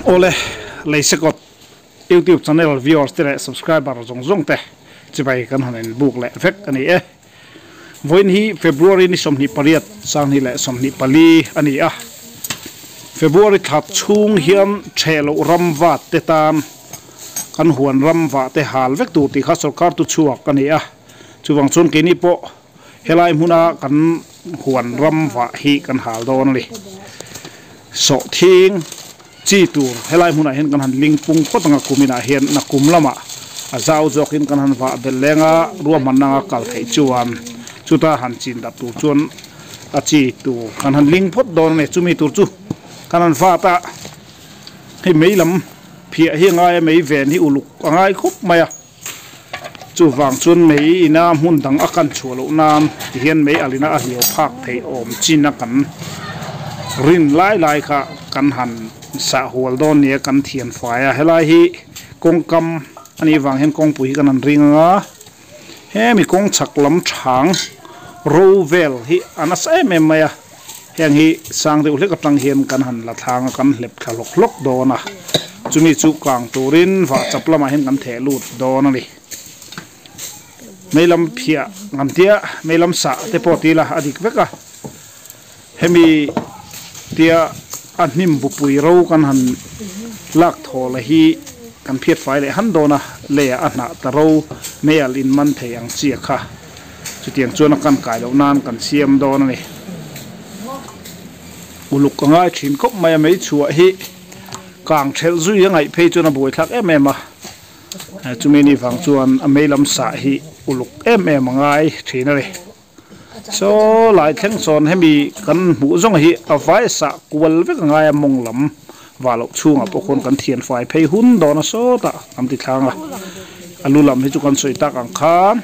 Awle Leisekawt YouTube channel viewers te leh subscriber zawng zawng te chibai kan han in buk leh vek a ni e. Vawiin hi February ni 28 2024 a ni a. February thla chhung hian ṭheh loh ram vat te tan kan huan ram vah te hal vek tur tih kha sorkar tu chhuak a ni a. Chuvang chuan keini pawh helai hmuna kan huan ram vah hi kan hal dawn a ni. Sawhthing chi tur helai hmunah hian kan han ling pung phawt ang a kuminah hian nakum lamah a zau zawkin kan han vah belh leng a, ruahmanna anga kal theih chuan chuta han chin darh tur chuan a chi tur kan han ling phawt dawn a ni. Chumi tur chu kan han vat a, hei mei lam phiah hi a ngai a, mei ven hi uluk a ngai khawp mai a. Chuvang chuan mei ina hmun dang a kan chhuah loh nan ti hian mei alina a hliau phak theih awm chin a kan rin lai lai kha kan han sah hual dawn nia kan thian fai a. Helai hi kawngkam a nih vang hian kawngpui hi kan han ring ang a, hemi kawng chhak lam thang ro vel hi a nasa em em mai a, heng hi sang deuh hlek atang hian kan han la thlang a kan hlep thla hlawk hlawk dawn a chumi chu kang turin vah chap lamah hian kan theh lut dawn a ni meilam phiah ngam tia meilam sah te pawh ti ila a dik vek a hemi tia a hnim bupui ro kan han lak thaw la hi kan phiat fai leh han dawn a leiah a hnah ta ro meialh in man thei ang chi a kha. Chutiang chuan a kan kai loh nan kan siam dawn a ni. Uluk a ngai thin khawp mai a, mei chhuah hi kang thelh zui a ngaih phei chuan a buaithlak em em a. Chumi ni vang chuan a mei lam sah hi uluk em em a ngai thin a ni. Saw lai thleng sawn hemi kan hmuh zawng hi a vai sah kual vek a ngai a, mawng lam vah loh chhungah pawh khawn kan thian fai phei hun dawn a sawtah kan ti thlang a. A lu lam hi chu kan sawi tak ang khan.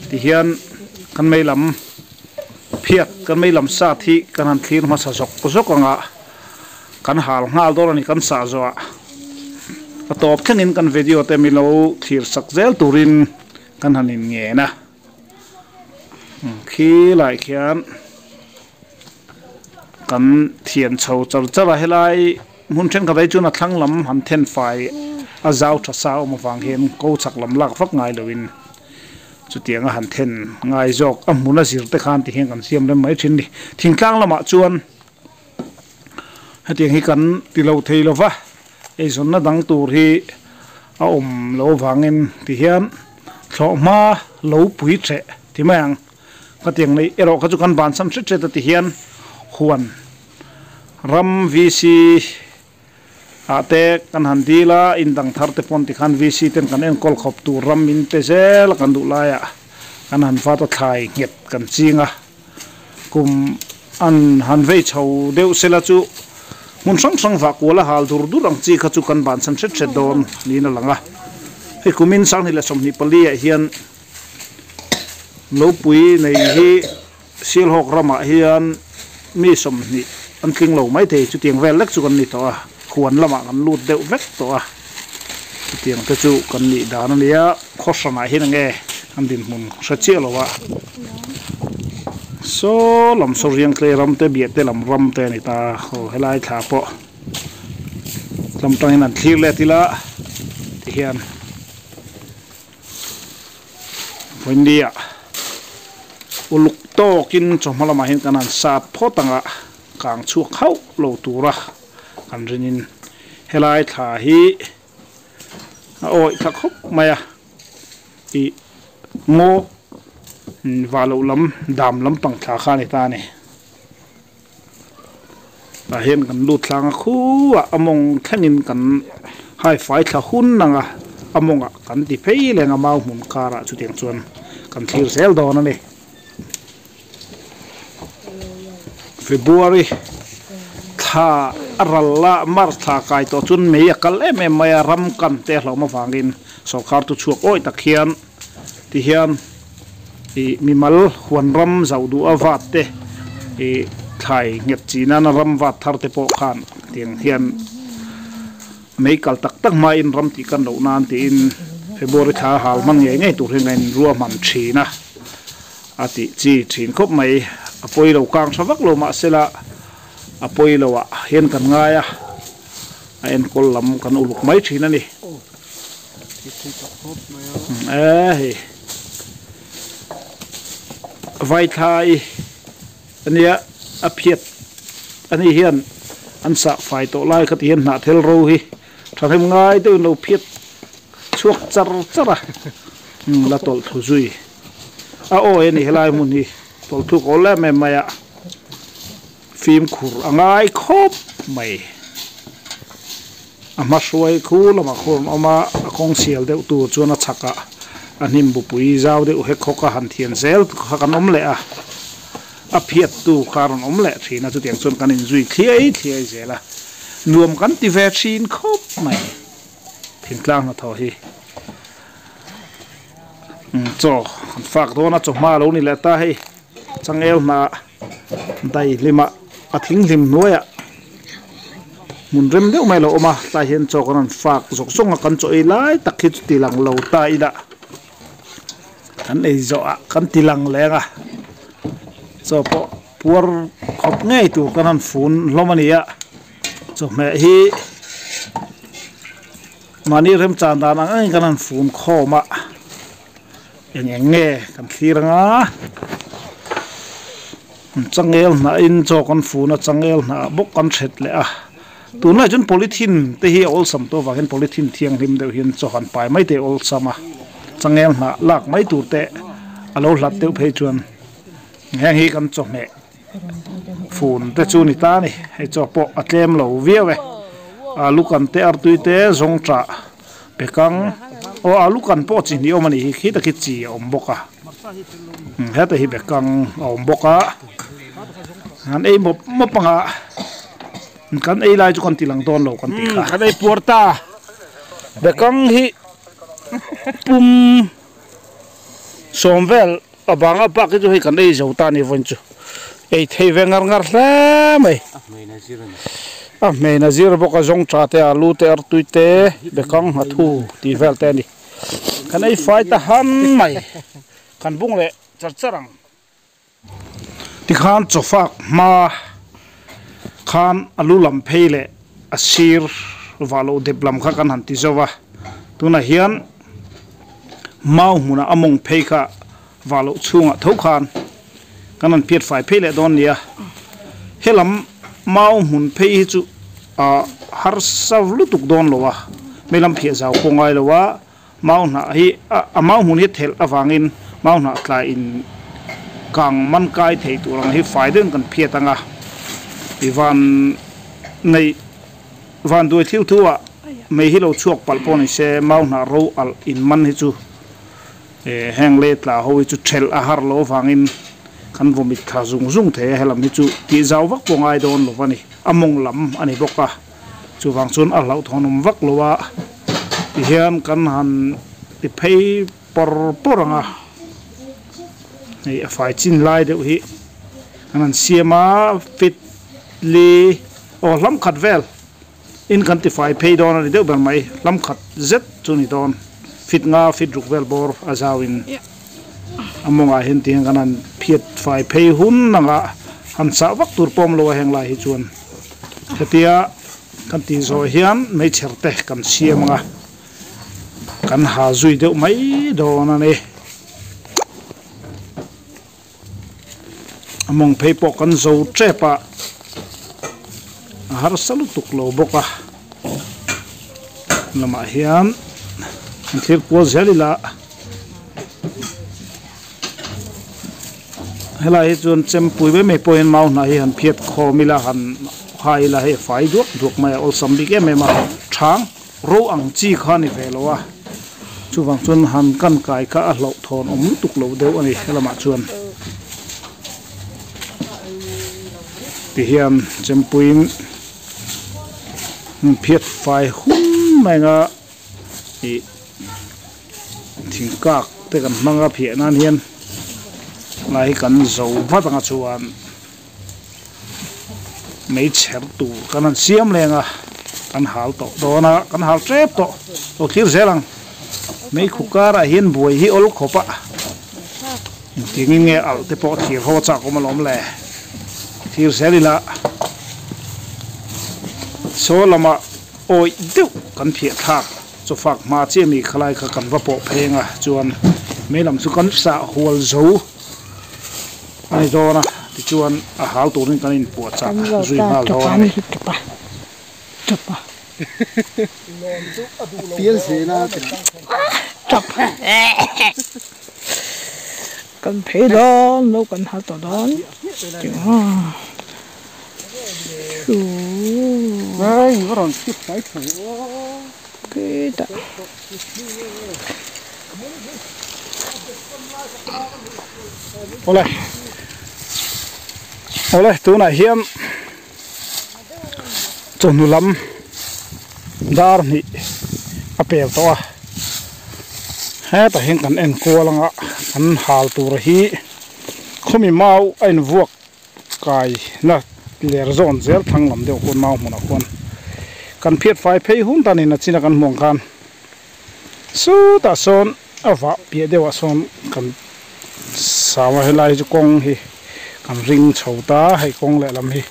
Tihian kan mei lam phiat kan mei lam sat hi kan han thlir hmasa zawk zawk ang a, kan hal nghal dawn a ni kan sah zawh ah a tawp thlengin kan video te mi lo thlir sak zel turin kan han in ngen a khi lai khian kan thian chho char char a helai hmun thenkhat ah hi chuan a thlang lam han then fai a zau tha sa awm avang hian ko chhak lam lak vak ngai loin chutianga han then ngai zawk a hmun a zir te khan ti hian kan siam rem mai thin a ni. Thingtlang lamah chuan hetiang hi kan ti lo thei lo va eizawnna dang tur hi a awm lo avangin ti hian thlawhhma lo pui theh ti mai ang. Khatiang nei erawh kha chu kan vansam hret hret a ti hian huan ram VC ah te kan han dil a, in dang thar te pawn tikhan VC ten kan enkawl khawp tur ram min pe zel a kan duh laiah kan han vat a thlai nghet kan ching a, kum an han vei chho deuh sela chu hmun hrang hrang vah kual a hal dur dur ang chi kha chu kan vansan hret hret dawn niin a lang a, hei kumin 2024 ah hian Lopui nei hi Sialhawk ramah hian mi 20 an tling lo maithei chutiang vel lek chu kan ni tawh a, huan lamah kan lut deuh vek tawh a, chutiang te chu kan nih dan a nia, khaw hranah hian enge kan dinhmun hre chiah lo a, saw lam saw riangtlei ram te biahte lam ram te a ni ta, aw helai thla pawh lam tangin an thlir let ila tihian. Vawinia uluk tawkin chawhma lamah hian kan han sat phawt ang a, kang chhuak hauh lo tura kan rinin helai thla hi a awih thla khawp mai a, ih ngaw vah loh lam dam lampang thla kha a ni ta a ni. Tah hian kan lut tlang a khuah a mawng thlengin kan hai fai thla hun ang a, a mawngah kan ti phei leng a mau hmun karah chutiang chuan kan thlir zel dawn a ni. February thla a ral a, March thla kai tawh chuan mei a kal em em mai a, ram kan te a hlauhna avangin sorkar chu chhuak awih tak hian tihian ih mimal huan ram zauh duh a vat te ih thlai nghet chi nana ram vat thar te pawh khan tiang hian mei kal tak tak hmain ram tih kan loh nan tiin February thla hal hman ngei ngei tur hian ka in ruahman thin a a tih chi thin khawp mai. A pawi lo kang tha vak lo mahsela a pawi lo ah hian kan ngai a, a enkawl lam kan uluk mai thin a ni. E hei Vaithlai ania a phiat ani hian an sah fai tawh lai kha ti hian hnahthel ro hi thahnem ngai deuhin lo phiat chhuak char char a la tawlh thlu zui a awi a ni helai hmun hi tawlh thluk awl em em mai a fimkhur a ngai khawp mai a hma hruai khu lamah khuan an awm a a kawng sial deuh tur chuan a chhak ah a hnim bupui zau deuh hek hawk a han thian zel kha kan awm leh a a phiat tu kha a rawn awm leh thin a chutiang chuan kan inzui thliai thliai zel a nuam kan ti ve thin khawp mai. Thingtlang hnathawh hi chaw an fak dawn a chawhma a lo ni leh ta hei changel hnah daihlima a thinghlim hnuaiah hmun rem deuh mai a lo awm a tlai hian chaw kan rawn fak zawk zawk a kan chaw ei lai tak hi chu ti lang lo ta ila kan ei zawh ah kan ti lang leng a chaw pawh puar khawp ngei tur kan rawn fun hlawm a ni a. Chawhmeh hi mahni remchan dan ang angin kan han fun khawm a, eng eng nge kan thlir anga changel hnah in chaw kan fun a changel hnah bawk kan hret leh a tunlai chuan polythene te hi a awlsam tawh avang hian polythene thianghlim deuh hian chaw han pai mai te a awlsam a changel hnah lak mai tur te a lo hlat deuh phei chuan heng hi kan chawhmeh. Fun te chu ni ta a ni hei chaw pawh a tlem lo viau e alu kan te artui te zawng tah bekang aw alu kan pawh chi hnih awm a nih hi khi tak hi chi a awm bawk a heta hi bekang a awm bawk a an ei mawp mawp ang a kan ei lai chu kan ti lang dawn lo kan tih kha kan ei puar ta bekang hi pum sawm vel. A bang a bak hi chu hei kan ei zo ta a ni vawiin chu ei thei ve ngar ngar hle mai a hmein a zir bawk a zawng tha te alu te artui te bekang nghathu tih vel te a ni kan ei fai ta han mai kan bung leh char char ang tikhan chawfak hma khan alu lam phei leh a sir vah loh dep lam kha kan han ti zo va tunah hian. Mau hmunah a mawng phei kha vah loh chhungah tho khan kan rawn phiat fai phei leh dawn nia. Helam mau hmun phei hi chu ah harsa lutuk dawn lo a, hmei lam phiah zau pawh ngai lo a, mau hnah hi a mau hmun hi thelh avangin mau hnah tlai in kang man kai thei tur ang hi fai deuhin kan phiat ang a, i van neih Vanduai thil thu ah mei hi lo chhuak palh pawh ni se, mau hnah ro alh in man hi chu heng le tla ho hi chu thelh a har lo avangin kan vawmit thla zung zung thei a, helam hi chu tih zau vak pawh ngai dawn lo a ni, a mawng lam a ni bawk a, chuvang chuan a hlauhthawnawm vak lo a tihian kan han ti phei pawr pawr ang a, hei a fai chin lai deuh hi kan han siam a fit li. Aw hlam khat vel in kan ti fai phei dawn a ni deuh ber mai, hlam khat zet chu ni dawn, fit nga fit ruk vel bawr a zau in a mawngah hian tiang kan han phiat fai phei hun anga han chah vak tur pawm lo a heng lai hi chuan hetia kan tih zawh hian hmeichher te kan siam anga kan ha zui deuh mai dawn a ni. A mawng phei pawh kan zo tep a, a harsa lutuk lo bawk a, lamah hian an thlir kual zel ila helai hi chuan chempui mai mai pawh hian mau hnah hi han phiat khawm ila han hai ila hei a fai duak duak mai a awlsam bik em em a chhang ro ang chi kha a ni ve lo a. Chuvang chuan han kan kai kha a hlauhthawn awm lutuk lo deuh a ni helamah chuan tihian chempuiin phiat fai hun mai anga ih thingkak te kan hmang a phiah nan hian lai hi kan zo vat anga chuan. Meichher tur kan han siam leng a, kan hal tawh dawn a, kan hal tep tawh, lo thlir zel ang. Meikhu karah hian buai hi awl khawp a. Engtiangin nge alh te pawh thir ho a chak awm alawm le. Thir zel ila saw lamah awih deuh kan phiah thlak chaw fak hma chiah mi khalai kha kan va pawh pheng a chuan mei lam chu kan sah hual zo a ni dawn a tichuan a hal turin kan inpuah chah zui nghal dawn a ni. Kan phei dawn lo kan hal tawh dawn Awle awle tunah hian chawhnu lam dar hnih a pel tawh a hetah hian kan en kual anga kan hal tur hi khawmi mau a invuak kai na ler zawn zel thlang lam deuh khuan mau hmunah khuan kan phiat fai phei hun tan in a chin a kan hmuh ang khan sutah sawn a vah piah deuhah sawn kan Sava helai hi chu kawng hi kan ring chho ta hei kawng lehlam hi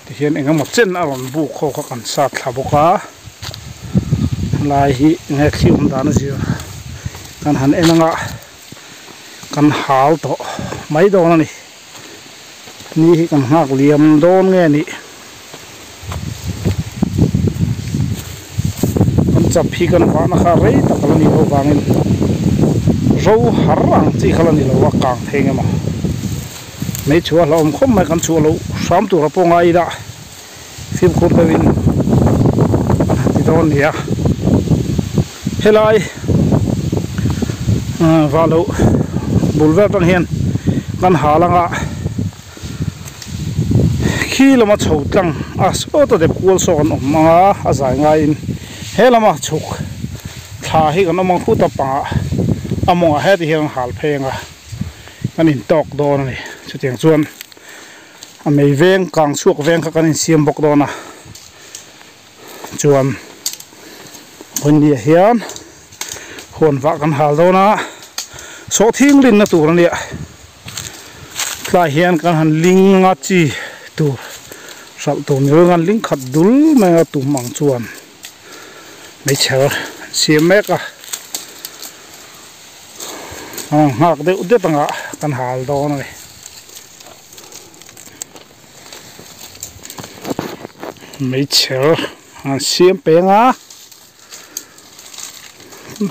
tihian eng emaw chen a rawn buk ho kha kan sat thla bawk a helai hi enge thli awm dan a zir kan han en anga kan hal tawh mai dawn a ni ni hi kan nghak liam dawn nge nih kan chap hi kan vahna kha rei tak a la nih loh vangin ro har ang chi kha la ni lo a kang thei eng emaw mei chhuah hlauhawm khawp mai kan chhuah loh hram tura pawh ngai ila fimkhur deuhin kan han ti dawn nia helai vah loh bul vel atang hian kan hal anga. Khi lama chho tlang a sawta dep kual saw kan awm ang a, a zai ngaiin he lama chhuk thla hi kan awm ang khuta pangah a mawngah heti hian an hal phei ang a, kan intawk dawn a ni. Chutiang chuan a mei veng kang chhuak veng kha kan insiam bawk dawn a, chuan vawinia hian huan vah kan hal dawn a, sawhthing rinna tur a nia. Tlai hian kan han ling anga chi tur hralh tur ni lo an ling khat dul mai a tum ang chuan meichher an siam mek a nghak deuh deuh anga kan hal dawn a ni. Meichher an siam peng a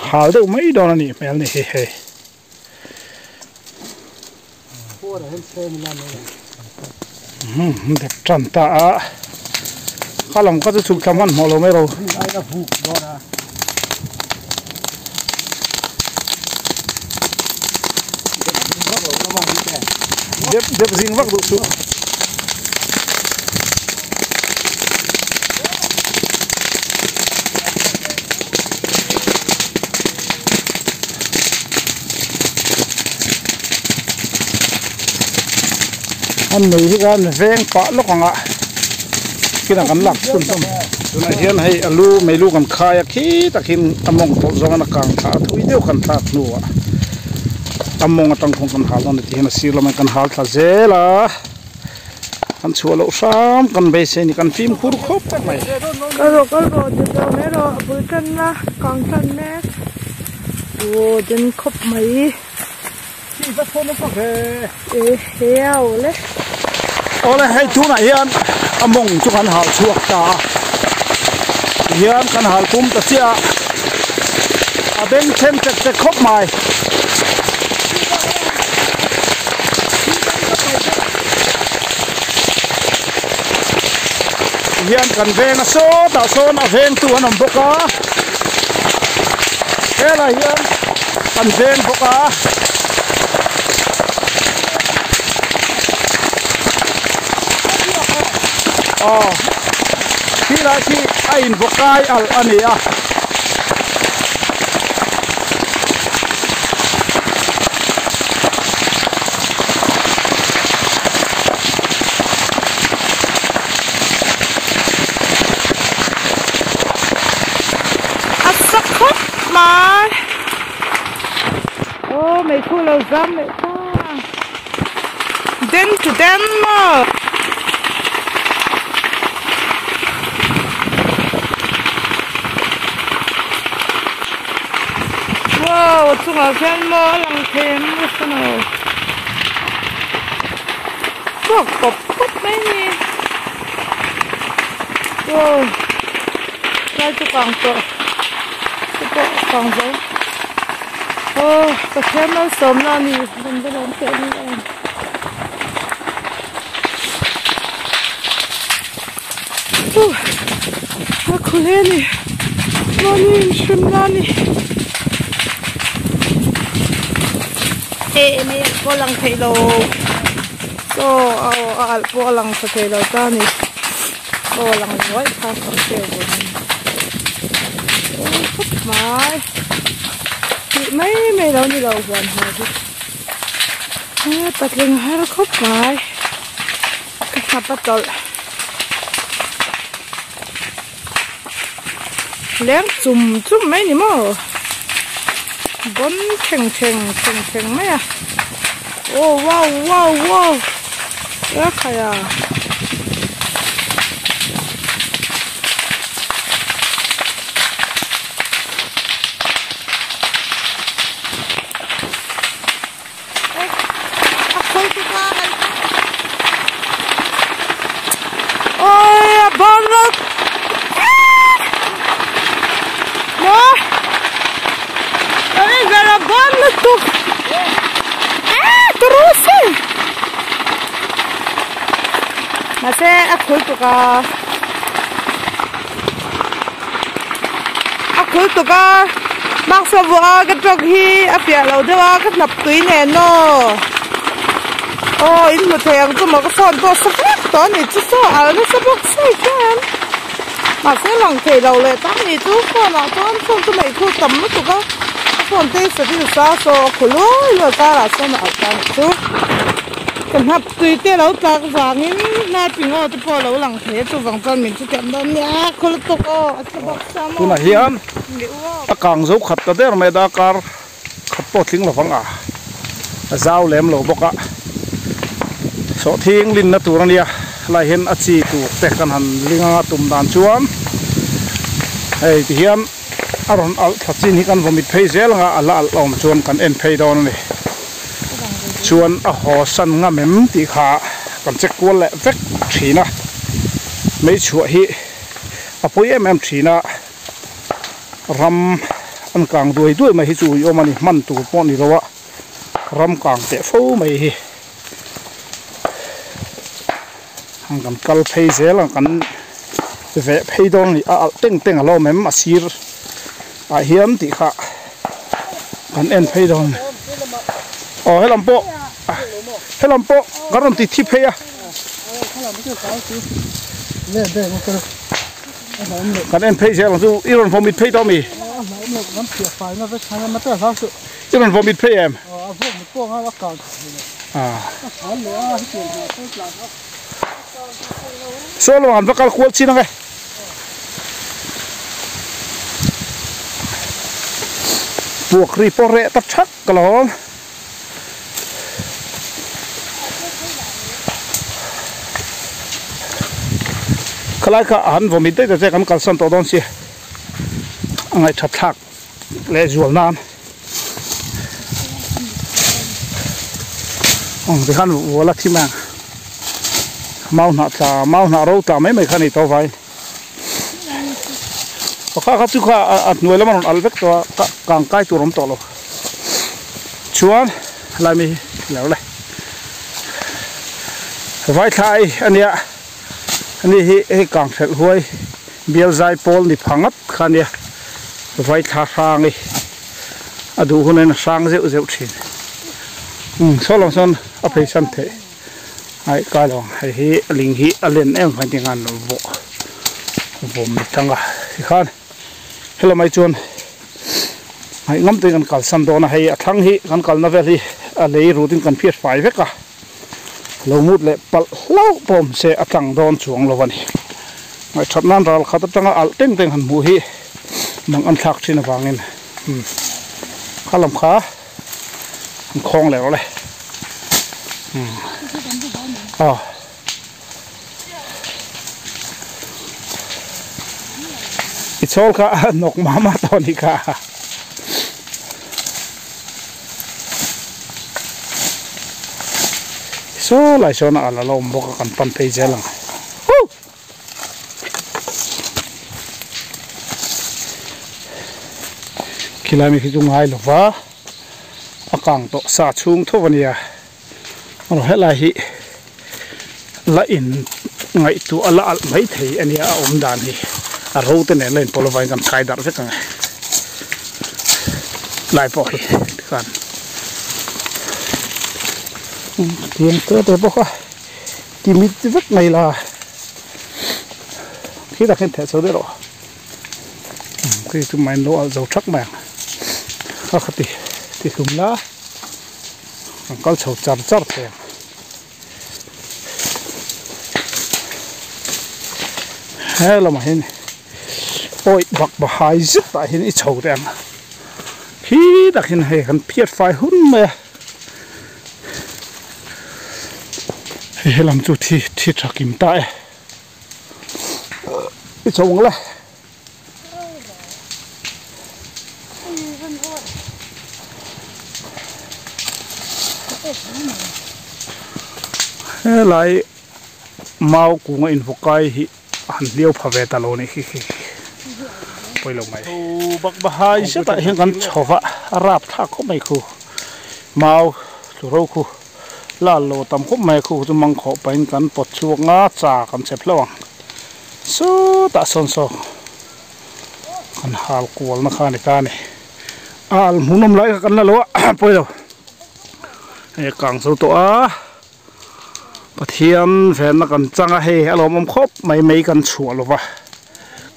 hal deuh mai dawn a nih hmel a ni hi hei. Dep tan ta a kha lam kha chu chhuk thla hmanhmawh lo mai ro dep dep zing vak duh suh. An nei hi khan veng pah lawk ang a kinah kan lak chhun chhun tunah hian hei alu meilu kan khai a khi takin a mawng tawlh zawng in a kang thla a thui deuh kan thlak hnuah a mawng atang khawn kan hal dawn a ti hian a sir lamah kan hal thla zel a. Kan chhuah loh hram kan beisei a ni kan fimkhur khawp mai. Kal rawh kal rawh ti tawh mai rawh a bul tan na kang tan mek aw den khawp mai. Chi va chhawn nasa ve. E he awle. Awle hei tunah hian a mawng chu kan hal chhuak ta a tihian kan hal pum ta chiah a a beng then tek tek khawp mai. Hian kan veng a sawtah sawn a vengtu an awm bawk a helai hian kan veng bawk a. Aw khilai khi a invaw kai alh a ni a. A sa khawp mai aw meikhu lo zam leh ta. den to den maw. Wow a chungah khian maw a lang thei em ka hre lo chhuak pawp pawp mai a ni wow lai chu kang tawh te pawh kang zo aw Pathian malsawmna a ni rawn va lawm teh reng em. A khaw hle a ni mahni inhremna a ni eh eng pawh a lang theih lo chaw a aw a alh pawh a lang tha thei lo ta a ni aw a lang ruai kha ka hre vun aw khawp mai tih mai mai lo ni lo huan hmel hi patling har khawp mai. Ka hnap a tawlh leng chum chum mai ni maw bawn thleng thleng thleng thleng mai a aw wow wow wow a khai a. Ôi bon rớt Nó Ôi giờ là bon nó tục Terus Mà sẽ a khối tục à A khul tuk a, maksa vuah a ka truck hi a piah lo deuh a ka hnap tui nen aw. Aw in hmu thei ang chu maw ka phone pawh sa vek tawh a ni chu saw al nasa bawk si hian mahse lang thei lo leh tak a ni chu phone ah chuan phone chu meikhu tam lutuk a ka phone te hi sa dil sa saw a khu luai luai karah sawn a alh ta a ni chu ka hnap tui te lo tlak vangin hnar pingaw te pawh a lo lang thei a chuvang chuan min hrethiam dawn nia khu lutuk aw a tha bawk. Tunah hian a kang zo khat ta der mai a darkar khat pawh tling lovang a a zau lem lo bawk a sawhthing linna tur a nia helai hian a chi tur te kan han ling anga tum dan chuan hei ti hian a rawn alh thla chin hi kan vawmit phei zel anga a la alh awm chuan kan en phei dawn a ni chuan a haw san ngam em tih kha kan check kual leh vek thin a meichhuah hi. A pawi em em thin a, ram an kang duai duai mai hi chu ui awm a ni, hman tur pawh ni lo a, ram kang teh fo mai hi ang kan kal phei zel ang kan veh phei dawn a ni, a alh teng teng a lo awm em a sir ah hian tih kha kan en phei dawn a ni, aw helam pawh helam pawh kan rawn ti thi phei a. Kan en phei zel ang chu i rawn vawmit phei tawh ami? I rawn vawmit phei em? Saw lo an va kal kual chin ang e. Puak ri pawh reh ta thak ka lo awm. Khalai kha a han vawmit daih ta che kan kalsan tawh dawn sia a ngaihthat thlak leh zual nan ang tikhan vual a thim ang mau hnah tla mau hnah ro tla mai mai kha a ni tawh vaiin pakhat kha chu kha a hnuai lama rawn al vek tawh a kang kai tur a awm tawh lo. Chuan helai mi hi lo le vaithlai a nia ani hi hei kang hrelh huai bial zai pawl ni pha ngat kha ania vaithla hrang hi a duh hun in a hrang zeuh zeuh thin umm saw lam sawn a phei san theih ai kai lo ang hei hi ling hi a len em vang tin khan vawh vawm tang a tikhan helamah hi chuan. Hnaih ngam te kan kalsan dawn a, hei a thlang hi kan kalna vel hi a lei rut in kan phiat fai vek a, lo mut leh palh hlauh pawh awm se a tlang dawn chuang lo a ni. Ngaihthat nan ral khat atanga alh teng teng han hmuh hi mang an thlak thin avangin umm kha lam kha an khawng leh rawh le umm. Aw. I chawl kha a hnawk mah mah tawh a nih kha. Saw lai sawn a al a la awm bawk a kan pan phei zel ang. Khilai mi khi chu ngai lo va a kang tawh sa chhung tho a nia aw helai hi la in ngaihtuah a la alh mai thei a nia a awm dan hi a ro te nen la in pawlh avangin kan chhai darh vek ang e lai pawh hi tikhan tiang te te bawk a. Ti mit vek mai la khi tak hian theh chho deuh rawh khi chu mai an lo alh zo thak mai ang kha kha ti ti hlum la an kal chho char char thei ang he lamah hian awih bak bahai zet ah hian i chho teh ang khi tak hian hei kan phiat fai hun mai a. Hei helam chu thi thi tha kim ta e i chho ang le. Helai mau kunga invaw kai hi a han hliau pha ve ta lo a nih khi khi pawi lo mai. Chho bak bahai zetah hian kan chho va a rap thlak khawp mai khu mau tlu ro khu la lo tam khawp mai khu chu mangkhawh pahin kan pawt chhuak nga cha kan chep hlauh ang sawtah sawn saw kan hal kual na kha a ni ta a ni a al hmuhnawm lai kha kan la lo a pawi lo hei kang zo tawh a. Pathian venna kan chang a hei a lawmawm khawp mai mei kan chhuah lo va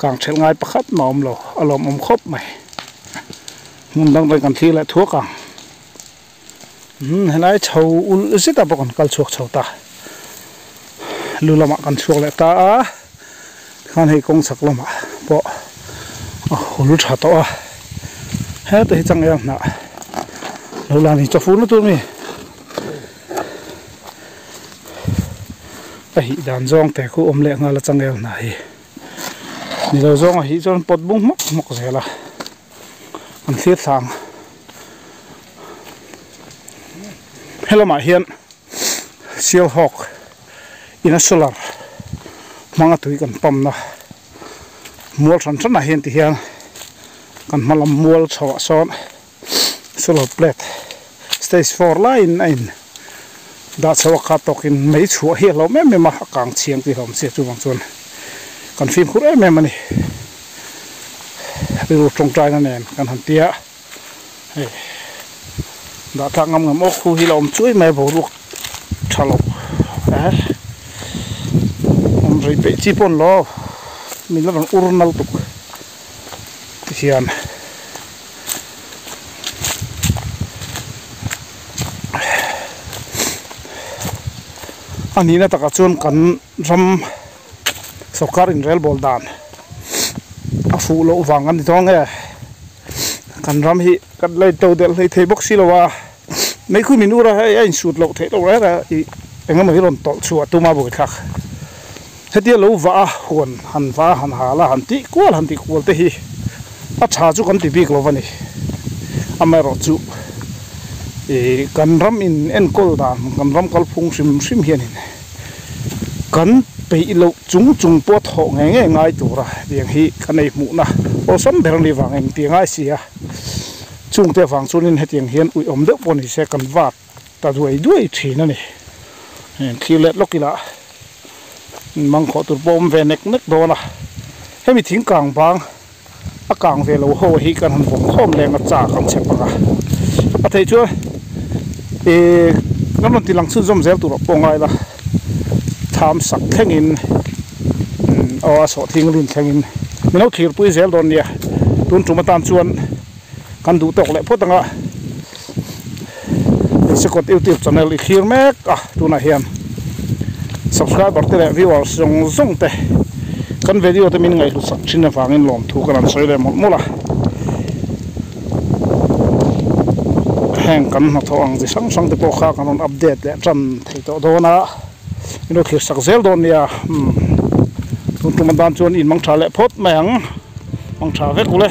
kang thelh ngai pakhat mah a awm lo a lawmawm khawp mai hmun dang dang kan thlir leh thuak ang umm helai chho ulh zet ah pawh kan kal chhuak chho ta lu lamah kan chhuak leh ta a tikhan hei kawng chhak lamah pawh a hul tha tawh a heta hi changel hnah lo la ni chawfur na tur mi. A hih dan zawng te khu awm leh nghal a changel hna hi ni lo zawng a hih chuan pawt bung hmawk hmawk zel a an thlir thlang helamah hian sialhawk ina solar hmanga tui kan pump na mual hran hran ah hian ti hian kan hma lam mual chho ah sawn. Solar plate stage four laiin a in dah chho a kha tawkin mei chhuah hi a hlauh em em a a kang chhiang tih hlauh si a chuvang chuan kan fimkhur em em a ni rilru tawngtaina nen kan han tia hei dah tlak ngam ngam awk khu hi la awm chuai mai a boruak tha lo eh awm rei peih chi pawh an lo min la rawn ur nal tuk ti hian. A nihna takah chuan kan ram sawrkar inrelbawl dan a fuh loh vang a ni dawn nge kan ram hi kan la into delh hlei thei bawk si lo a meikhu min ur a hei a insut loh theih loh reng reng a ih eng emaw hi rawn tawlh chhuah a tum a buaithlak hetia lo vah a huan han va han hal a han tih kual han tih kual te hi a tha chu kan ti bik lo va ni amaherawh chu ih kan ram in enkawl dan kan ram kalphung hrim hrim hianin kan peih loh chung chung pawh thawh ngei ngei ngai tura tiang hi kan ei hmuhna awlsam ber a nih vang eng tih a ngai si a chungte avang chuanin hetiang hian uiawm deuh pawh ni se kan vat. Ta duai duai thin a ni. Heng thlir let lawk ila mangkhawh tur pawh a awm ve nek nek dawn a. Hemi thing kang bang a kang ve lo ho hi kan han vawm khawm leng a chak ang chep ang a. A theih chuan ih kan rawn ti lang chhunzawm zel tur ah pawh ngai la tham sak thlengin aw a sawhthing rin thlengin min lo thlirpui zel dawn nia. Tun tum atan chuan. Kan duh tawk leh phawt ang a, Hei YouTube channel i thlir mek a tunah hian subscriber te leh viewers zawng zawng te kan video te min ngaihhlut sak thin avangin lawmthu kan rawn sawi leh mawlh mawlh a. Heng kan hnathawh ang chi hrang hrang te pawh kha kan rawn update leh tan thei tawh dawn a, min lo thlir sak zel dawn nia. Umm tun tum atan chuan in mang tha leh phawt mai ang, mang tha vek ule.